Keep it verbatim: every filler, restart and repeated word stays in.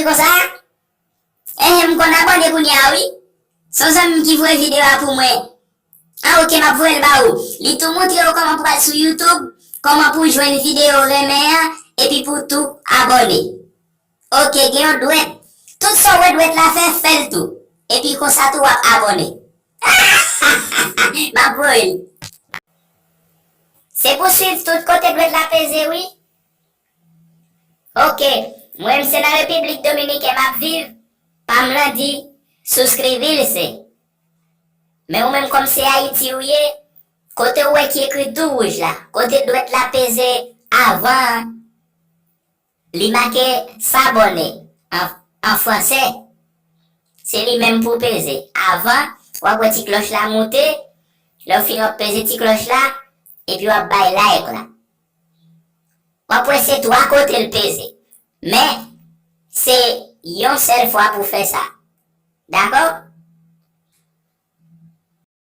Konsa? Enhen, m konn abòne kounye a wi. Se yon zanmi m ki voye videyo a pou mwen. Ah, ok, m ap voye l ba ou. Li tou montre w kòman pou al sou YouTube, kòman pou jwenn videyo w renmen an, epi pou tou abòne. Ok, gen yon dwèt. Tout sa w wè dwèt la fè, fè l tou. Epi konsa tou w ap abòne. M ap voye l. Se pou swiv tout kote dwèt la peze wi. Ok, mwen m se nan Repiblik Dominiken m ap viv, pa m lan di souscribirse. Men ou menm kòm se Ayiti ou ye, kote ou wè ki ekri tou wouj la, kote dwèt la peze avan an, li make s'abonner an, an fransè. Se li menm pou w peze. Avan, w ap wè ti klòch la moute, lè w fini w ap peze ti klòch la, epi w ap bay like la. W ap wè se twa kote l peze. Men, se yon sèl fwa pou fè sa. Dakò?